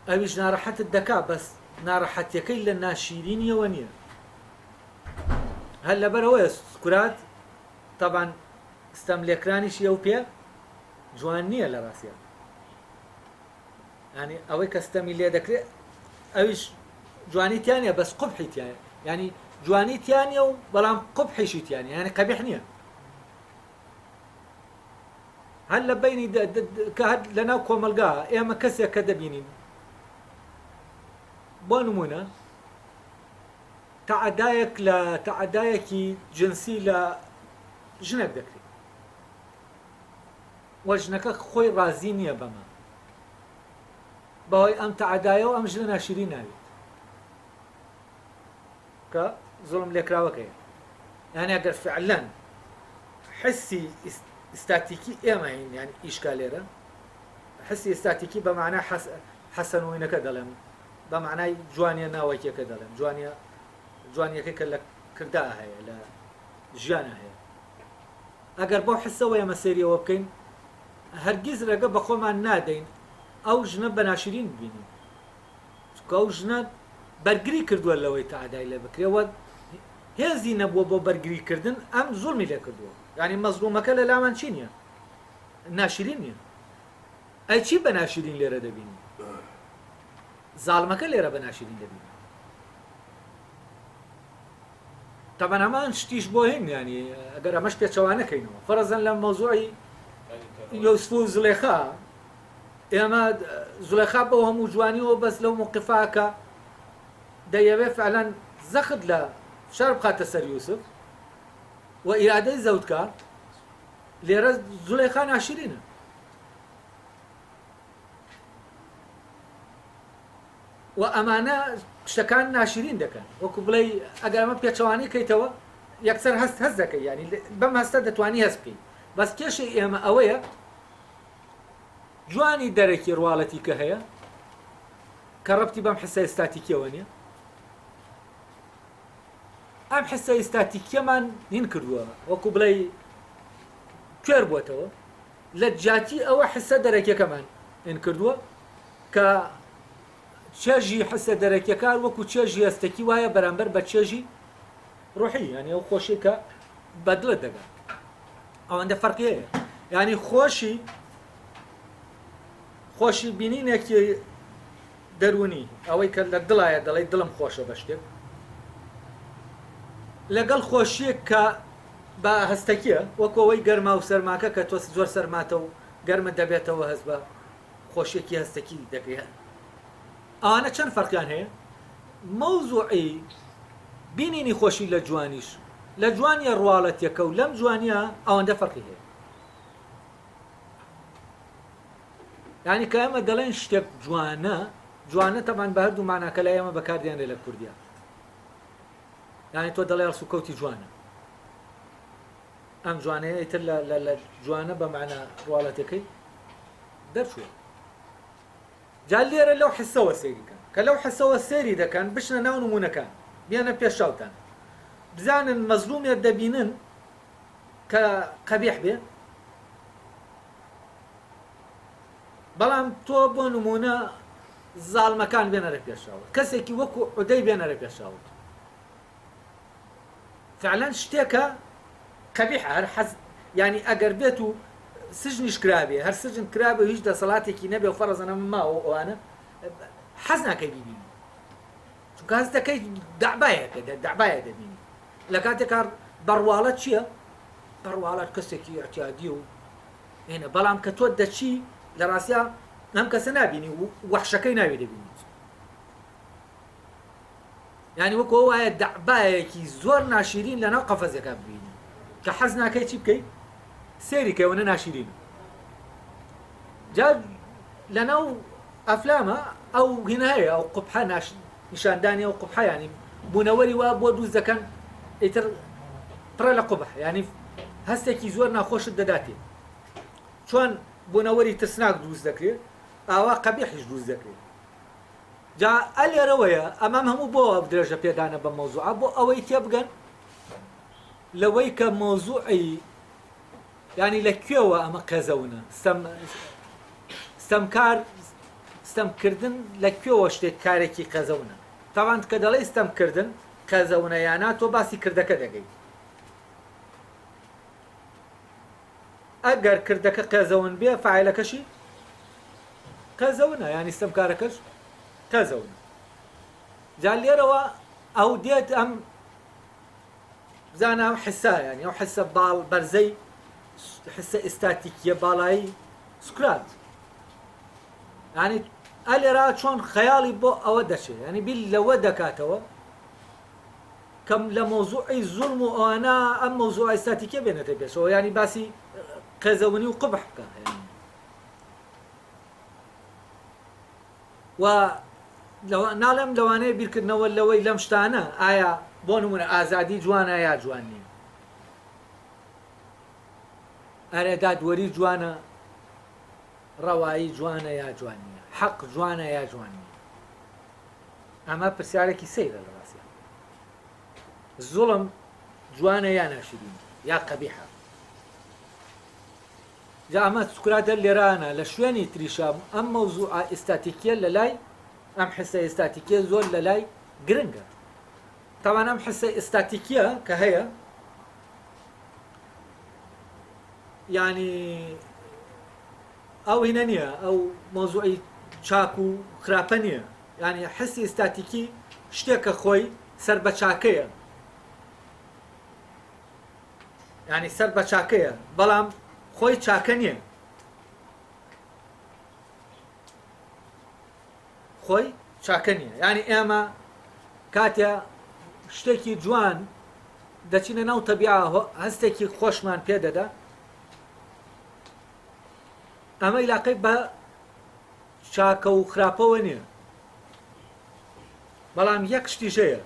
ئەویش ناڕەحەتت دەکا بەس ناڕەحەتیەکەی لە ناشیرینیەوە نییە هەر لەبەرەوەیە سکرات تەبان ستەم لێکرانیشی ئەو پێ جوان نییە لە ڕاستە یانی ئەوەی کە ستەمی لێ دەکرێت ئەویش جوانی تیا نیە بەس قوبحی تیایە یانی جوانی تیا نیە و بەڵام قوبحیشی تیا نیە یانی قەبیح نییە هەر لە بینی کە هەر لە ناو کۆمەلگا ئێمە کەسێک کە دەبینین بۆ نمونە تەعەدایەک لە تەعەدایەکی جنسی لە ژنێک دەکرێت وە ژنەکە خۆی ڕازی نیە بەمە بەهۆی ئەم تەعەدایەوە ئەم ژنە ناشیرین ناوێت کە زوڵم لێکراوەکەیە یعنی ئەگەر فعلەن حسی ئیستاتیکی ئێمە هین یعنی ئیشکا لێرە حسی ئیستاتیکی بە معنای حەسەنوینەکە دەڵێم بە معنای جوانیە ناوەکیەکە دەڵێم جوانیە جوانیەکە کە لە کردا هەیە لە ژیانە هەیە ئەگەر بەو حسەوە ئێمە سەیری ئەوە بکەین هەرگیز ڕێگە بە خۆمان نادەین ئەو ژنە بە ناشرین ببینین چونکە ئەو ژنە بەرگری کردووە لەوەی تەعدای لێ بکرێ و هێزی نەبووە بۆ بەرگری کردن ئەم زوڵمی لێ کردووە یعنی مەزڵومەکە لە لامان چی نییە ناشرین نییە ئەی چی بە ناشرین لێرە دەبینین زاڵمەکە لێرە بە ناشرین دەبینین. تەبعەن هەمان شتیش بۆ هین یانی ئەگەر ئەمەش پێچەوانە کەینەوە فەرەزەن لە مەوزوعی یوسف و زلێخا ئێمە زلێخا بەو هەموو جوانیەوە بەس لەو موقفا کە دەیەوێ فعلەن زەخت لە فشار بخاتە سەر یوسف و ئیرادەی زەوتکە لێرە زلێخا ناشرینە و ئەمانە شتەکان ناشرین دەکەن وەکو بڵێی ئەگەر ئەمە پێچەوانەی کەیتەوە یەکسەر هەست هەست دەکەی یانی بەم هەستە دەتوانی هەست بکەی بەس کێشەی ئێمە ئەوەیە جوانی دەرەکی ڕواڵەتی کە هەیە کە ڕەبتی بەم حسە ئستاتیکیەوە نییە ئەم حسە ئستاتیکیەمان هین کردووە وەکو بڵێ کوێر بووەتەوە لە جیاتی ئەوە حسە دەرەکیەکەمان هین کردووە کە چێژی حسە دەرەکیەکان وەکو چێژی هەستەکی وایە بەرامبەر بە چێژی ڕۆحی یعنی ئەو خۆشی کە بەدڵت دەگات ئەوەندە فەرقی هەیە یعنی خۆشی خۆشی بینینێکی دەروونی ئەوەی کە لە دڵایە دەڵێ دڵم خۆشە بە شتێک لەگەڵ خۆشیەک کە بە هەستەکیە وەکو ئەوەی گەرما و سەرماکە کە تۆ زۆر سەرماتە و گەرمت دەبێتەوە هەست بە خۆشیەکی هەستەکی دەکەی ئەوانە چەند فەرقیان هەیە مەوزوعی بینینی خۆشی لە جوانیش لە جوانیە ڕواڵەتیەکە و لەم جوانیە ئەوەندە فەرقی هەیە یعنی کە ئێمە دەڵێن شتێک جوانە جوانە تەمان بە هەردوو ماناکە لای ئێمە بەکاردێنرێ لە کوردیا یعنی تۆ دەڵێ هەڵسوکەوتی جوانە ئەم جوانەیە ئیتر لە لە لە جوانە بە مەعنا ڕواڵەتەکەی دەرچووە. جا لێرە لەو حسەوە سەیری کەن. کە لەو حسەوە سەیری دەکەن بچنە ناو نموونەکان، بێنە پێش چاوتان. بزانن مەزلوومێک دەبینن کە قەبیح بێ؟ بەڵام تۆ بۆ نموونە زاڵمەکان بێنەرە پێش چاوت. کەسێکی وەکوو عودەی بێنەرە پێش چاوت. فعلەن شتێکە قەبیحە هەر حەز یانی ئەگەر بێت و سجنیش کرابێ هەر سجن کرابێ و هیچ دەسەڵاتێکی نەبێ و فەرەزەن ئەمە ماوە و ئەوانە حەز ناکەی بیبینی چونکە هەست دەکەی دەعبایەکە دەعبایە دەبینی لە کاتێکا بەڕواڵەت چییە بەڕواڵەت کەسێکی اعتیادی و هێنە بەڵام کە تۆ دەچی لە ڕاستیا ئەم کەسە نابینی و وەحشەکەی ناوی دەبینیت یانی وەکو ئەو وایە دەعبایەکی زۆر ناشیرین لەناو قەفەزێکا ببینی کە حەز ناکەی چی بکەی سێری کەی ئەوەنە ناشیرینە جا لەناو ئەفلامە ئەو هینە هەیە ئەو قوبحە ناش نیشاندانی ئەو قوبحە ینی بوونەوەری وا بۆ دروست دەکەن ئیتر پڕە لە قوبح ینی هەستێکی زۆر ناخۆشت دەداتێ چۆن بوونەوەری ترسناک دروست دەکرێت ئاوا قەبیحیش دروست دەکرێت جا ئە لێرەوەیە ئەمەم هەموو بۆ درێژە پێدانە بەم مەوزوعە بۆ ئەوەی تێبگەن لەوەی کە مەوزوعی یانی لە کوێوە ئەمە قێزەونە ستەم ستەمکار ستەمکردن لە کوێوە شتێک کارێکی قێزەونە تاوان کە دەڵێی ستەمکردن قێزەونە یانا تۆ باسی کردەکە دەگەی ئەگەر کردەکە قێزەون بێ فاعلەکەشی قێزەونە یانی ستەمکارەکەش قێزەونە جا لێرەوە ئەو دێت ئەم بزانە ئەم حسا یانی ئەو حسە باڵ بەرزەی حسە ئستاتیکیە باڵایی سوکرات ینی ئەلێرا چۆن خەیاڵی بۆ ئەوە دەچێت ینی بیر لەوە دەکاتەوە کەم لە مەوزوعی زوڵم و ئەوانە ئەم مەوزوعە ئیستاتیکیە بێنێتە پێشەوە یانی باسی قێزەونی و قبح بکا یانی و ناڵێم لەوانەیە بیرکردنەوە لەوەی لەم شتانە ئایا بۆ نمونە ئازادی جوانە یا جوان نییە ئەرێ دادوەری جوانە ڕەوایی جوانە یا جوان نییە حەق جوانە یا جوان نییە ئەمە پرسیارێکی سەیرە لە ڕاستیا. زوڵم جوانە یا ناشرینە یا قەبیحە؟ جا ئەمە سوکراتە لێرانە لە شوێنی تریشا ئەم مەوزوعە ئیستاتیکیە لە لای ئەم حسە ئیستاتیکیە زۆر لە لای گرنگە. تاوان ئەم حسە ئیستاتیکیە کە هەیە یعنی ئەو هینە نییە ئەو مەوزوعی چاک و خراپە نییە یانی حسی ئیستاتیکی شتێکە خۆی سەر بە چاکەیە. یانی سەر بە چاکەیە بەڵام خۆی چاکە نییە خۆی چاکە نییە یانی ئێمە کاتێ شتێکی جوان دەچینە ناو تەبیعە هەستێکی خۆشمان پێ دەدا ئەمە عیلاقەی بە چاکە و خراپەوە نییە بەڵام یەک شتیش هەیە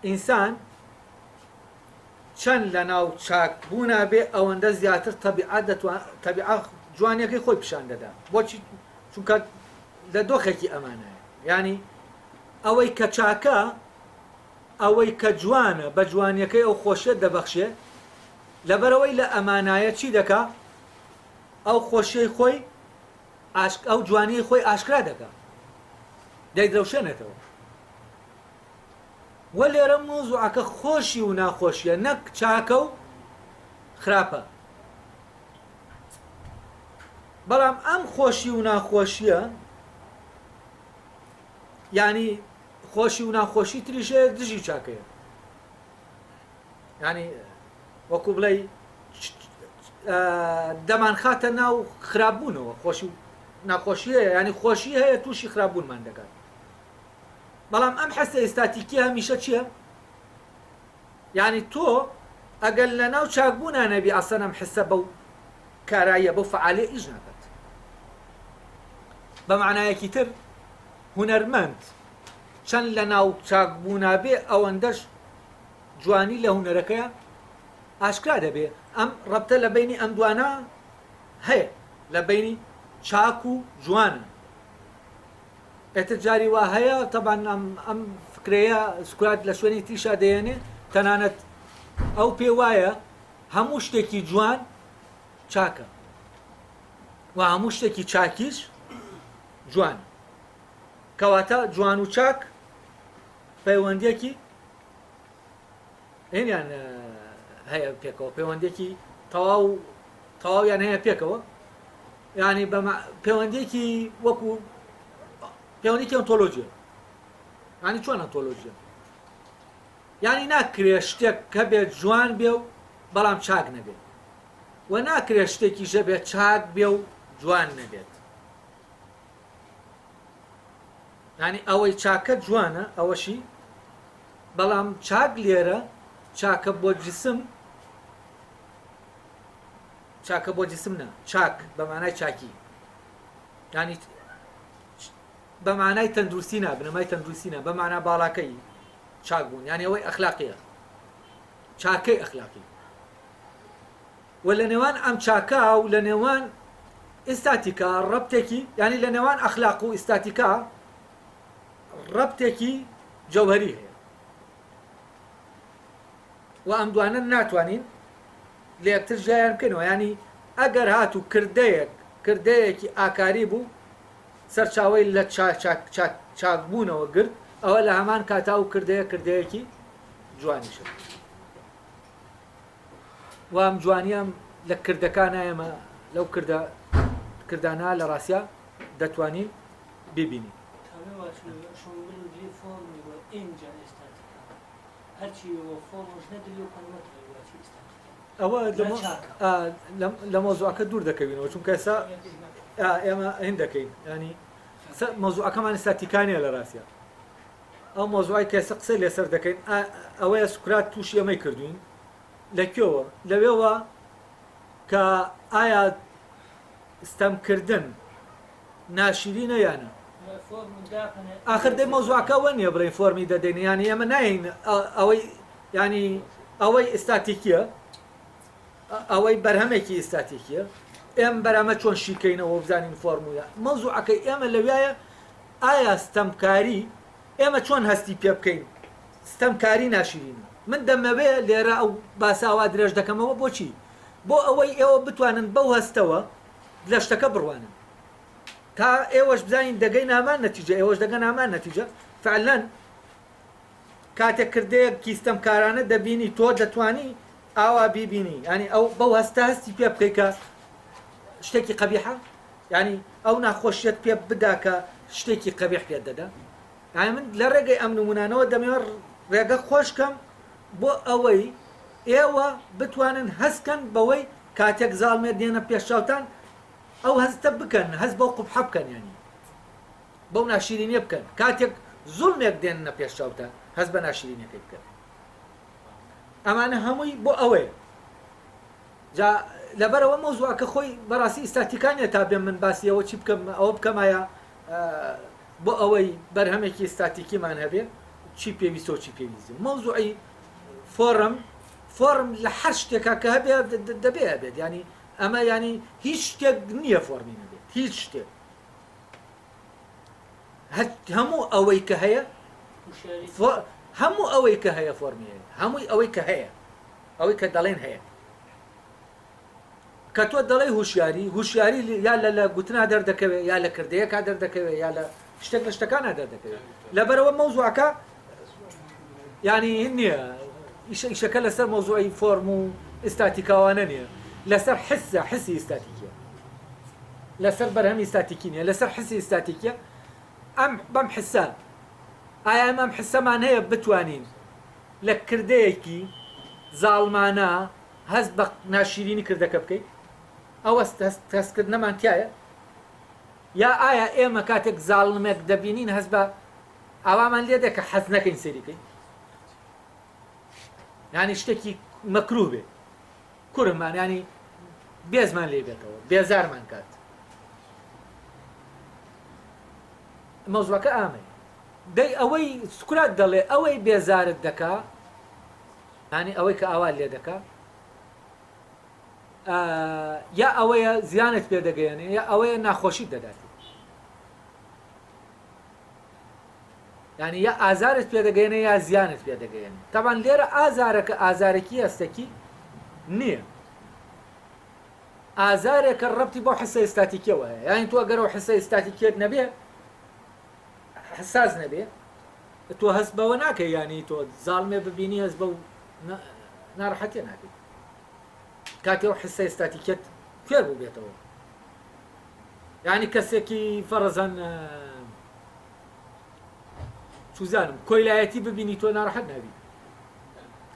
ئینسان چەند لە ناو چاک بوونا بێ ئەوەندە زیاتر تەبیعە دەتوان تەبیعە جوانیەکەی خۆی پیشان دەدا بۆچی چونکە لە دۆخێکی ئەمانایە یانی ئەوەی کە چاکە ئەوەی کە جوانە بە جوانیەکەی ئەو خۆشیە دەبەخشێ لەبەرەوەی لە ئەمانایە چی دەکا ئەو خۆشیەی خۆی ئەو جوانیەی خۆی ئاشکرا دەکا دەیدرەوشێنێتەوە وە لێرە مەوزوعەکە خۆشی و ناخۆشیە نەک چاکە و خراپە بەڵام ئەم خۆشی و ناخۆشیە یعنی خۆشی و ناخۆشی تریش هەیە دژی چاکەیە یعنی وەکو بڵێ دەمانخاتە ناو خراپبوونەوە خۆشی و ناخۆشی هەیە ینی خۆشی هەیە تووشی خراپبوونمان دەکات بەڵام ئەم حەسە ئێستاتیکیە هەمیشە چییە؟ یعنی تۆ ئەگەر لە ناو چاکبوونا نەبی ئەسەن ئەم حسە بەو کاراییە بەو فەعالیە ئیش ناکات بە معنایەکی تر هونەرمەند چەند لە ناو چاکبوونا بێ ئەوەندەش جوانی لە هونەرەکەیە ئاشکرا دەبێ ئەم ڕەبتە لە بینی ئەم دوانە هەیە لە بینی چاک و جوانە ئێتر جاری وا هەیە تەبان ئەم ئەم فکرەیە سوکرات لە شوێنی تریشا دەیەنێ تەنانەت ئەو پێ وایە هەموو شتێکی جوان چاکە و هەموو شتێکی چاکیش جوان کەواتە جوان و چاک پەیوەندیەکی هێنیان هەیە پێکەوە پەیوەندێکی تەواو تەواویان هەیە پێکەوە یعنی بە پەیوەندێکی وەکو پەیوەندێکی ئۆنتۆلۆژیە ینی چۆن ئۆنتۆلۆژیە یعنی ناکرێ شتێک هەبێت جوان بێ و بەڵام چاک نەبێت و ناکرێ شتێکی ژەبێت چاک بێ و جوان نەبێت یانی ئەوەی چاکە جوانە ئەوەشی بەڵام چاک لێرە چاکە بۆ جسم چاکە بۆ جسم نا چاک بە مانای چاکی ینی بە مانای تەندروستی نا بنەمای تەندروستی نا بە مانا باڵاکەی چاک بوون یانی ئەوەی ئەخلاقیە چاکەی ئەخلاقی و لە نێوان ئەم چاکە و لە نێوان ئیستاتیکا ڕەبتێکی یانی لە نێوان ئەخلاق و ئیستاتیکا ڕەبتێکی جەوهەری هەیە و ئەم دوانە ناتوانین لە یەکتر جیایان بکەینەوە ینی ئەگەر هاتوو کردەیەک کردەیەکی ئاکاری بوو سەرچاوەی لە چاکبوونەوە گرت ئەوە لە هەمان کاتا و کردەیە کردەیەکی جوانیشە. و ئەم جوانیەم لە کردەکانا ئێمە لەو کردە کردانە لە ڕاستیا دەتوانین بیبینین. ئەوە لە مەوزوعەکە دوور دەکەوینەوە چونکە ئێستا ئێمە هین دەکەین ینی مەوزوعەکەمان ئێستاتیکا نیە لە ڕاستیا ئەو مەوزوعەی کە ئێستا قسەی لەسەر دەکەین ئەوەیە سوکرات تووشی ئەمەی کردوین لە کوێوە لەوێوە کە ئایا ستەمکردن ناشرینە یان نا ئاخر دەی مەوزوعەکە ئەوە نییە بڵێین فۆرمی دەدەین یانی ئێمە ناین ئەوەی ینی ئەوەی ئیستاتیکیە ئەوەی بەرهەمێکی ئیستاتیکیە ئێم بەرامە چۆن شیکەینەوە بزانین فۆرمویە مەوزوعەکەی ئێمە لەویایە ئایا ستەمکاری ئێمە چۆن هەستی پێ بکەین ستەمکاری ناشرینە من دەمەوێ لێرە ئەو باسە ئەوا درێژ دەکەمەوە بۆچی بۆ ئەوەی ئێوە بتوانن بەو هەستەوە لە شتەکە بڕوانن تا ئێوەش بزانین دەگەین هەمان نەتیجە ئێوەش دەگەن هەمان نەتیجە فعلەن کاتێک کردەیەکی ستەمکارانە دەبینی تۆ دەتوانی ئاوا بیبینی ینی ئەو بەو هەستە هەستی پێ بکەی کە شتێکی قەبیحە ینی ئەو ناخۆشیەت پێ بدا کە شتێکی قەبیح پێت دەدا یعنی من لە ڕێگەی ئەم نمونانەوە دەمەوێت ڕێگە خۆشکەم بۆ ئەوەی ئێوە بتوانن هەست کەن بەوەی کاتێک زاڵمێ دێنە پێش چاوتان ئەو هەستە بکەن، هەست بەو قوبحە بکەن یانی بەو ناشیرینیە بکەن، کاتێک زوڵمێک دێننە پێش چاوتان هەست بە ناشیرینیەکەی بکەن. ئەمانە هەمووی بۆ ئەوەیە. جا لەبەرئەوە مەوزوعەکە خۆی بەڕاستی ئیستاتیکا نیە تا بێم من باسی ئەوە چی بکەم ئەوە بکەم ئایا بۆ ئەوەی بەرهەمێکی ئیستاتیکیمان هەبێ چی پێویستە و چی پێویست نیە. مەوزوعی فۆرم فۆرم لە هەر شتێکا کە هەبێ دەبێ هەبێت یانی ئەمە یانی هیچ شتێک نییە فۆرمی نەبێت هیچ شتێک هەموو ئەوەی کە هەیە هەموو ئەوەی کە هەیە فۆرمی هەیە هەمووی ئەوەی کە هەیە ئەوەی کە دەڵێن هەیە کە تۆ دەڵێی هوشیاری، هوشیاری یا لە لە گوتنا دەردەکەوێ یا لە کردەیەکا دەردەکەوێ یا لە شتێک لە شتەکانا دەردەکەوێ. لەبەرئەوە مەوزوعەکە یانی هین نییە، ئیشە ئیشەکە لەسەر مەوزوعی فۆرم و ئیستاتیکاوانە نییە، لەسەر حسە، حسی ئیستاتیکیە. لەسەر بەرهەمی ئیستاتیکی نییە، لەسەر حسی ئیستاتیکیە. ئەم بەم حسە ئایا ئێمە ئەم حسەمان هەیە بتوانین لە کردەیەکی زاڵمانە هەست بە ناشیرینی کردەکە بکەیت؟ ئەو هەست هەستکردنەمان تیایە؟ یا ئایا ئێمە کاتێک زاڵمێک دەبینین هەست بە ئاوامان لێ دێ کە حەز نەکەین سەیری بکەین؟ یانی شتێکی مەکروه بێ کورهمان یانی بێزمان لێ بێتەوە بێزارمان کات مەوزوعەکە ئامەیە دەی ئەوەی سوکرات دەڵێ ئەوەی بێزارت دەکا یانی ئەوەی کە ئاوات لێ دەکا یا ئەوەیە زیانت پێ دەگەیەنێ یا ئەوەیە ناخۆشیت دەدات یعنی یا ئازارت پێ دەگەێنێ یا زیانت پێ دەگەێنێ تاوان لێرە ئازارەکە ئازارێکی هەستەکی نییە ئازارێکە ڕەتی بۆ حسە ئستاتیکیەوە هەیە یانی تۆ گەرەوە حسە ئستاتیکیت نەبێ حساس نەبێ تۆ هەست بەوە ناکەی یانی تۆ زاڵمێ ببینی هەست بەو ناڕەحەتیە ناکەی کاتێ ئەو حسە ئێستاتیکیەت کوێر بووبێتەوە یعنی کەسێکی فەڕزەن چوزانم کۆیلایەتی ببینی تۆ ناڕەحەت نابی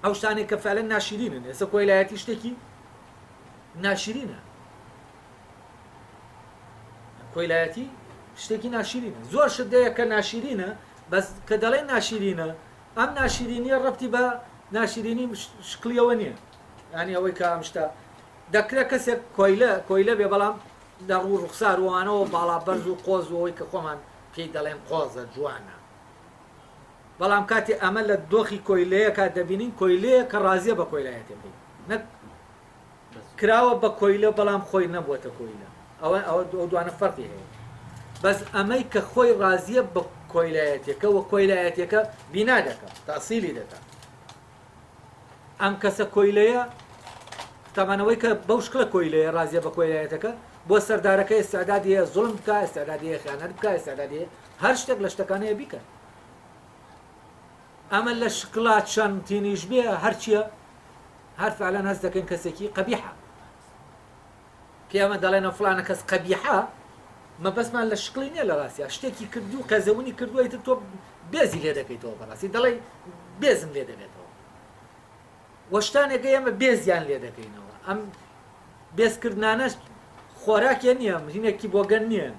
ئەو شتانێک کە فعلەن ناشرینن ئێستا کۆیلایەتی شتێکی ناشرینە کۆیلایەتی شتێکی ناشیرینە زۆر شت دەیە کە ناشیرینە بەس کە دەڵێن ناشیرینە ئەم ناشیرینیە ڕەبتی بە ناشیرینی شکڵیەوە نییە ینی ئەوەی کە ئەم شتە دەکرێت کەسێک کۆیلە کۆیلە بێ بەڵام لە ڕوو ڕوخسار وانەوە باڵا بەرز و قۆز و ئەوەی کە خۆمان پێی دەڵێن قۆزە جوانە بەڵام کاتێ ئەمە لە دۆخی کۆیلەیەکە دەبینین کۆیلەیە کە ڕازیە بە کۆیلایەتەکەی نەک کراوە بە کۆیلە بەڵام خۆی نەبووەتە کۆیلە ئەوە ئەوە ئەو دوانە فەرقی هەیە بەس ئەمەی کە خۆی ڕازیە بە کۆیلایەتەکە و کۆیلایەتەکە بینا دەکا تاسیلی دەکا ئەم کەسە کۆیلەیە تەمانەوەی کە بەو شکلە کۆیلەیە ڕازیە بە کۆیلایەتەکە بۆ سەردارەکە ئێستعدادی هەیە زوڵم بکا ئێستعدادی هەیە خیانەت بکا ئێستعدادی هەیە هەر شتێک لە شتەکانەیە بیکە ئەمە لە شکڵا چەند تینیش بێ هەرچیە هەر فعلەن هەست دەکەین کەسێکی قەبیحە کە ئەمە دەڵێنە فڵانە کەس قەبیحە مەبەستمان لە شکڵی نییە لە ڕاستیا شتێکی کردو قێزەونی کردووە ئیتر تۆ بێزی لێ دەکەیتەوە بەڕاستی دەڵێ بێزم لێ دەبێتەوە وە شتانێکە ئێمە بێزیان لێ دەکەینەوە ئەم بێزکردنانەش خۆراکێ نییە هینێکی بۆگەن نییە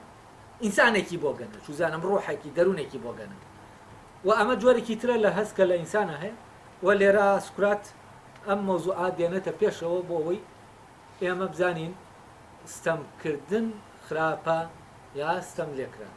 ئینسانێکی بۆگەنە چوزانم ڕۆحێکی دەروونێکی بۆگەنە و ئەمە جۆرێکی ترە لە هەست کە لە ئینسانە هەیە و لێرە سوکرات ئەم مەوزوعە دێنێتە پێشەوە بۆ ئەوەی ئێمە بزانین ستەمکردن خراپە یا ستەم لێکران.